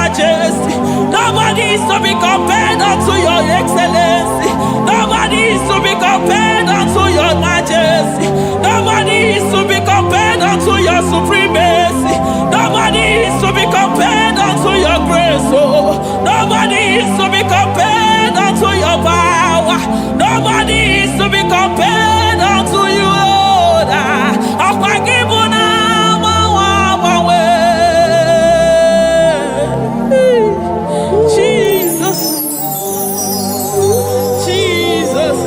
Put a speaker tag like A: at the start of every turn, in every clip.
A: Majesty. Nobody is to be compared unto your excellency. Nobody is to be compared unto your majesty. Nobody is to be compared unto your supremacy. Nobody is to be compared unto your grace. Oh, nobody is to be compared unto your power. Nobody is to be compared unto you, Lord. Ọkwa gị bụ na agbanwe agbanwe. Jesus, Jesus,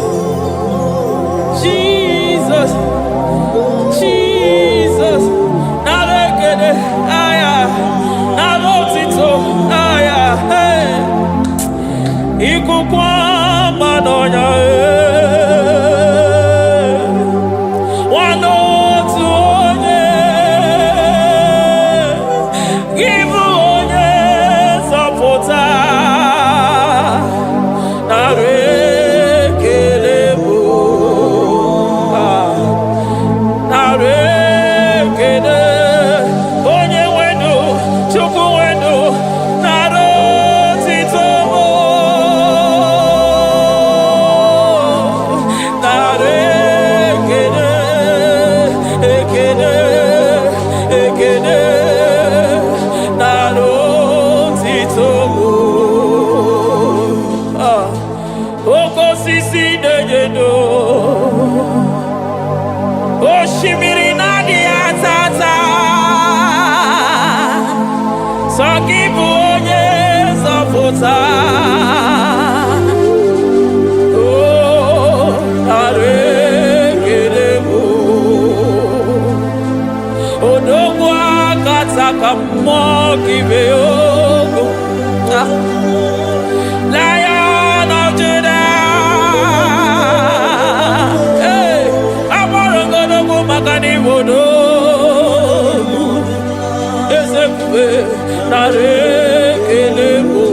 A: Jesus, Jesus. Nara ekele, aya, nara otito, aya, hey. Ikuku ọma n'ọnya, eh. Nwanne otu onye, gị bụ onye nzọpụta. Nara ekele bụ, ah. Nara ekele, onye nwenu, Chukwu nwenu, nara otito bụ. Nara ekele, ekele, ekele, nara otito bụ. Ah. Oke osisi na-enye ndo, osimiri na-adịghị ata ata, sọ gị bụ onye nzọpụta. O, nara ekele bụ. Odogwu akata ka mmụọ gị bee ogo. Ah. Lion of Judah. Hey, agbọrọ godogwu maka na Igbo n'ogwu. Eze ebube, nara ekele bụ.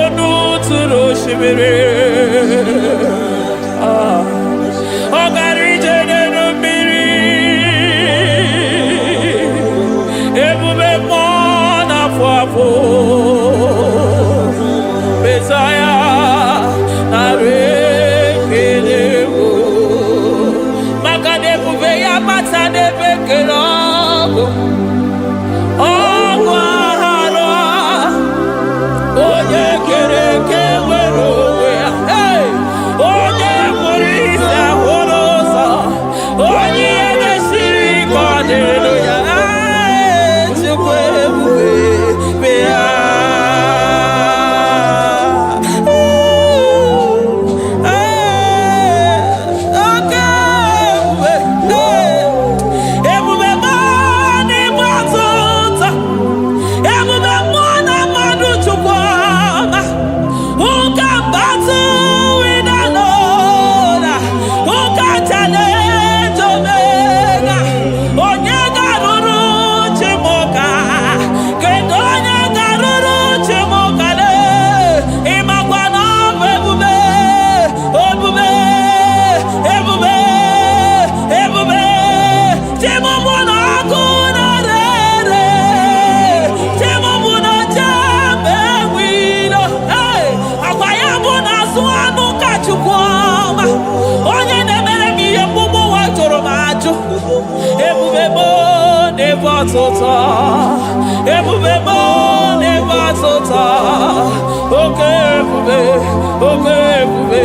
A: Onu tụrụ osimiri. Ah. Ọ gara ije n'elu mmiri. Ebube mmụọ na-afụ afụ. Mesaya, nara ekele bụ. Maka na ebube ya bata n'ebe ekele ọgụ. Ọgụ aghara, onye kere eke nwere onwe ya. Hey! Onye kpụrụ isi ahụrụ ụzọ, onye ihe na-esiri ike ọ dịrị ya. Hey! Chukwu ebube bịa. Hey! Oke ebube, hey! Ebube m n'igbe ọtụtụ. Ebube mmụọ na mmadụ, Chukwu ọma. Who can battle with the Lord? Who can challenge Omega? Onye ga-arụrụ chi m ụka? Kedu onye ga-arụrụ chi m ụka lee? Ịmakwa na ọ bụ ebube, ebube, ebube, ebube. Chi m bụ na ọkụ na-ere ere. Chi m bụ na jebe enwilo. Hey! Akwa ya bụ na azụ anụ ka Chukwu ọma. Onye na-emere m ihe mgbugbu ụwa jụrụ m ajụ. Ebube m na-ebe ọtụtụ. Ebube m na-ebe ọtụtụ. Oke ebube, oke ebube,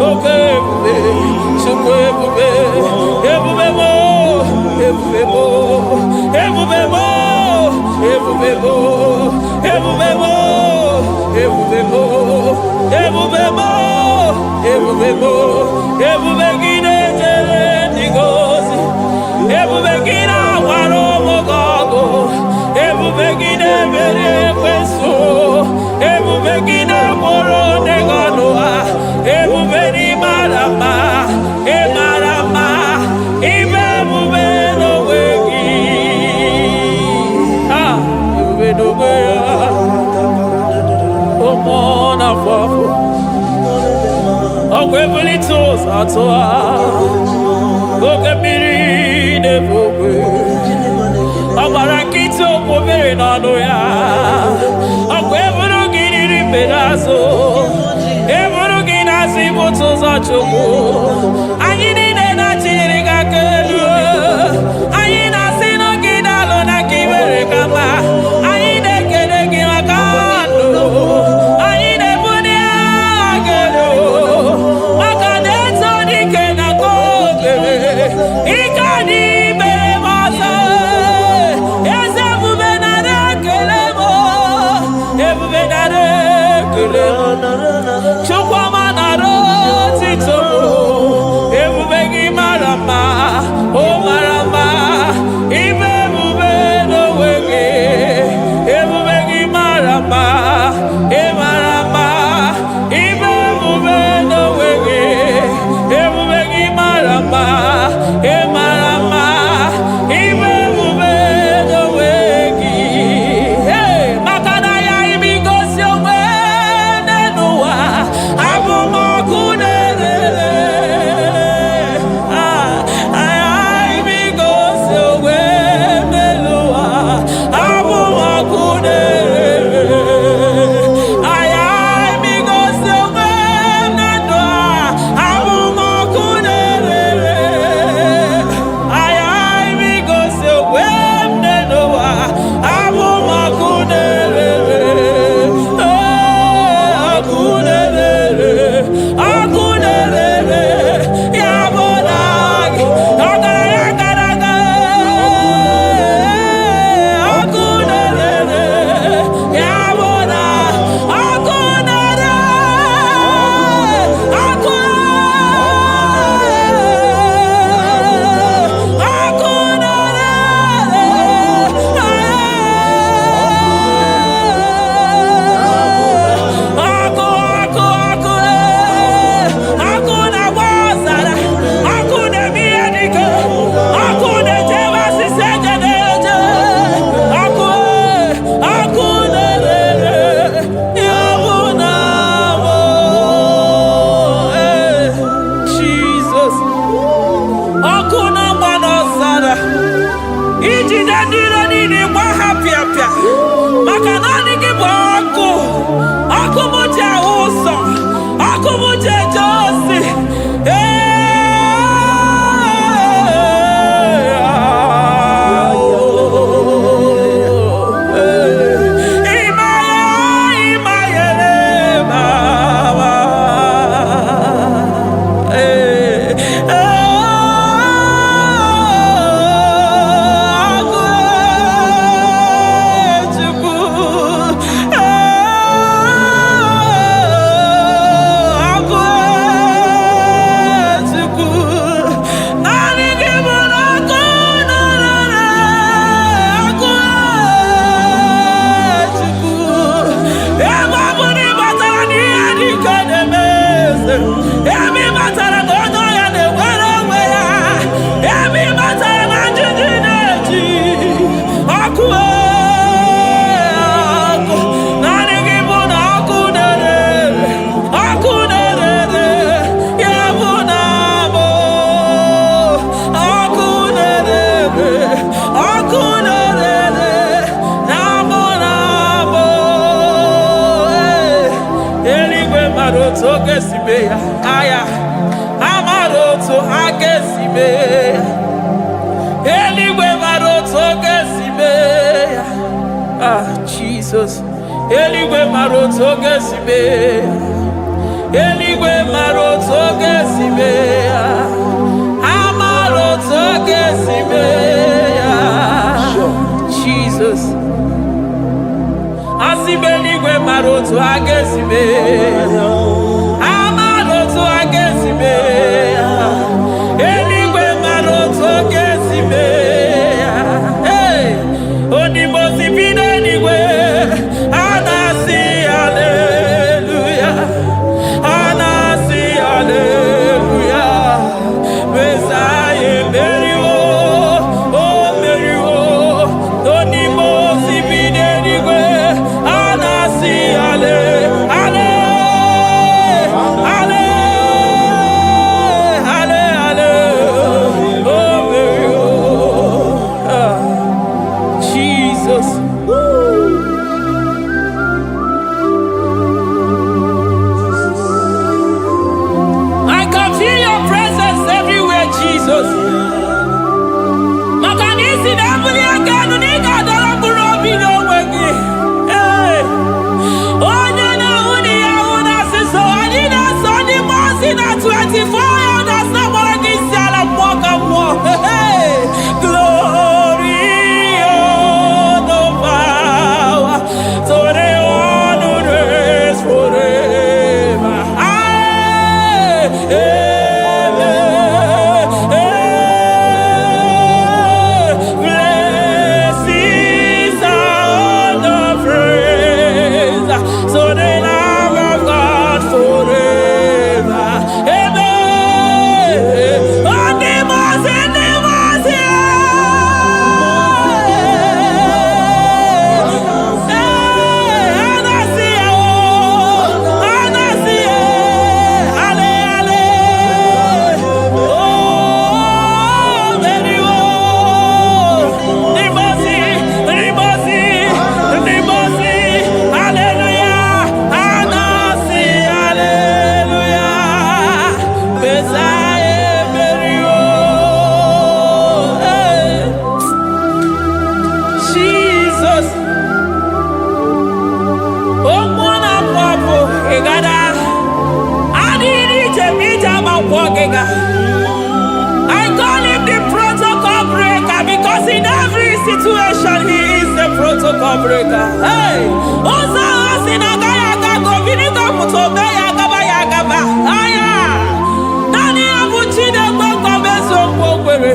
A: oke ebube, Chukwu ebube, ebube m, ebube m, ebube m, ebube m, ebube m, ebube m, ebube m, ebube m, ebube gị na-ejere ndị gị ozi, ebube gị na-agbara ụmụ gị ọgụ, ebube gị na-emeri ekwensu, ebube gị na-agbụrụ ndị gị ọnụ ha, ebube n'ịmara mma, ịmara mma, ibe ebube n'onwe gị. Ah, ebube n'onwe ya, ụmụ na-afọ afọ. Ọkwa ebulite ụzọ atụ ha, oke mmiri na-ebu ogwe. Ọ gbara nkịtị. ite okwu mmiri n'ọnụ ya. Ọkwa eburu gị riri mmiri azụ, eburu gị n'azụ ibute ụzọ Chukwu. Anyị niile na-achịnyere gị aka elu. Anyị na-asị na gị daalụ na ka i mere ka mma. Anyị na-ekele gị maka ndụ. Anyị na-ebuli aha gị elu maka na eto dike na ka o mere ike dị mere m ọzọ. Eze ebube, nara ekele m. Ebube, nara ekele m. Chukwuma, nara otito m. Ebube gị mara mma, o mara mma. Ime ebube n'onwe gị. Ebube gị mara mma, ị mara mma. Ime ebube n'onwe gị. Ebube gị mara mma, ị mara mma. Ime ebube n'onwe gị. Hey, maka na ya ime gosi onwe n'ụwa, abụ m ọkụ na-erere. Ah, aghaghị m igosi onwe n'ụwa, abụ m ọkụ na-erere. Aghaghị m igosi onwe na ndụ a, abụ m ọkụ na-erere. Aghaghị m igosi onwe m n'ụwa, abụ m ọkụ na-erere. Ee, ọkụ na-erere, ọkụ na-erere, ya bụ na gị ọgaranya gara aga. Ọkụ na-erere, ya bụ na ọkụ na-ere, ọkụ, ọkụ na-ere, ọkụ, ọkụ, ọkụ, ọkụ na-agba ọzara, ọkụ na-eme ihe dike, ọkụ na-echebe asịsị eje na-eje, ọkụ, ọkụ na-ere, ya bụ na mụ. Jesus, ọkụ na-agba n'ọzara, ijide ndị iro niile gba ha pịapịa, maka naanị gị bụ ọkụ. Ọkụ m ji ahụ ụzọ, ọkụ m ji eje ozi. Ee, ịmaya, ịmayere mama. Ee, ọkụ Chukwu, ọkụ Chukwu, naanị gị bụ na ọkụ na-ere, ọkụ Chukwu. Ebe ọ bụ na ị batara n'ihe dị ka na-eme eze, ebe ị batara na onye ọya na-enwere onwe ya, ebe ị batara na njiji na-eji ọkụ, ọkụ, naanị gị bụ na ọkụ na-ere, ọkụ na-ere, ya bụ na mụ ọkụ na-ere, ọkụ na-ere, na mụ, na mụ. Eluigwe mara otu oge si mee ya, aya amara otu ha ga-esi mee ya. Eluigwe mara otu oge si mee ya. Ah, Jesus, eluigwe mara otu oge si mee ya. Eluigwe mara otu oge si mee ya. Amara otu oge si mee ya. Jesus, asị m eluigwe mara otu ha ga-esi mee ya. Amara otu ha ga-esi mee ya. Eluigwe mara otu ọ ga-esi mee ya. Hey! Onimosi bi n'eluigwe a na-asị haleluya, a na-asị haleluya. Mesaya emeriwo, o meriwo. Onimosi bi n'eluigwe a na-asị hale. Jesus. Maka na isi na-ebuli aka elu na ị ga-adọrọ mkpụrụ obi n'onwe gị. Ee. Onye na-ahụ na ihe ahụ na-asịsọ, anyị na-eso ndị mmụọ ozi na 24 elders na-agbara gị isi ala mmụọ ka mmụọ. Hey! Glory, honor, power to the one who reigns forever. Amen. Amen. Blessings and honor, praise to the Lamb of God forever. Amen. Ndị mmụọ ozi, ndị mmụọ ozi, ee, a na-asị ya, o, a na-asị ya, ale, ale, o, meriwo. Ndị mmụọ ozi, ndị mmụọ ozi, ndị mmụọ ozi, hallelujah, a na-asị hallelujah, Messiah emeriwo. Hey. Jesus. Okwu na-apụ apụ ịgada adịghị ije ma ije ama nkwọ gịga. I call him the protocol breaker because in every situation he is the protocol breaker. Hey! Ụzọ ahụ si na agaghị aga ka obinigo pụta ome ya agaba ya agaba. Aya! Naanị ya bụ Chineke gọmezu okwu o kwere.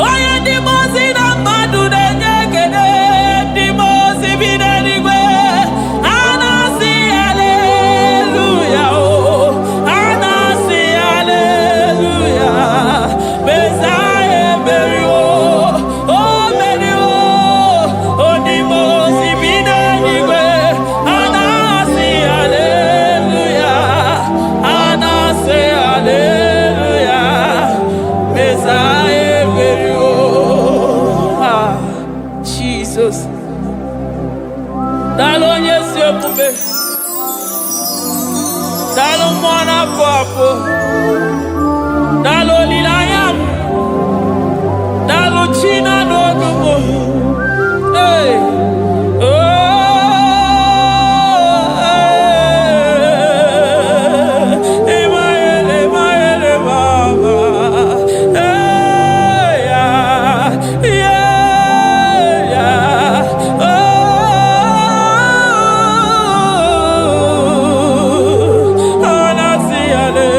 A: Onye ndị mmụọ ozi na mmadụ na-enye ekele, ndị mmụọ ozi bi n'eluigwe. A na-asị haleluya o. A na-asị haleluya. Mesaya emeriwo. O meriwo. Ndị mmụọ ozi bi n'eluigwe. A na-asị haleluya. A na-asị haleluya. Mesaya emeriwo. Ah, Jesus. Daalụ onye ezi omume. Daalụ mmụọ na-apụ apụ. Daalụ olileanya m. Daalụ chi na-anụ olu m. Hey. Oh, hey. Emmanuel, Emmanuel, Mama. Hey, yeah. Oh, anasi ale,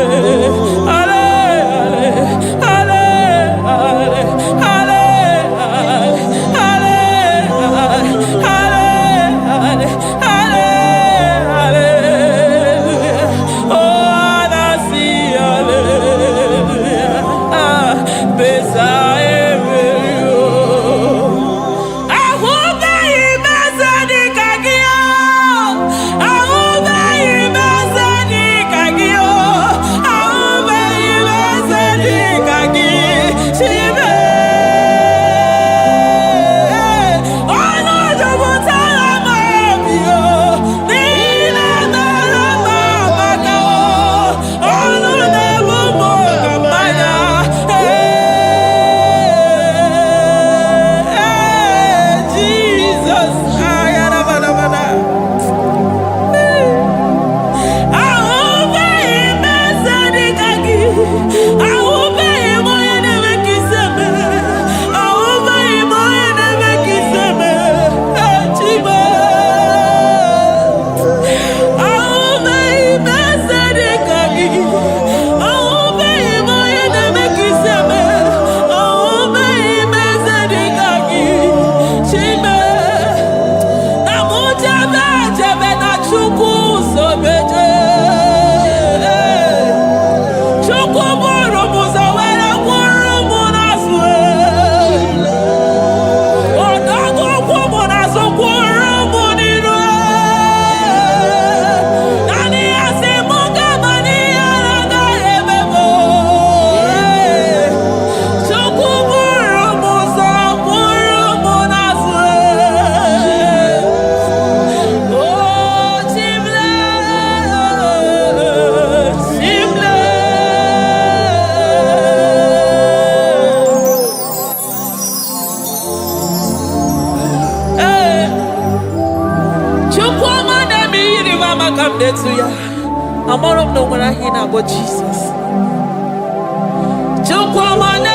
A: na-etu ya. Amara m na o nwere aha ị na-akpọ Jizọs. Chukwu ọma.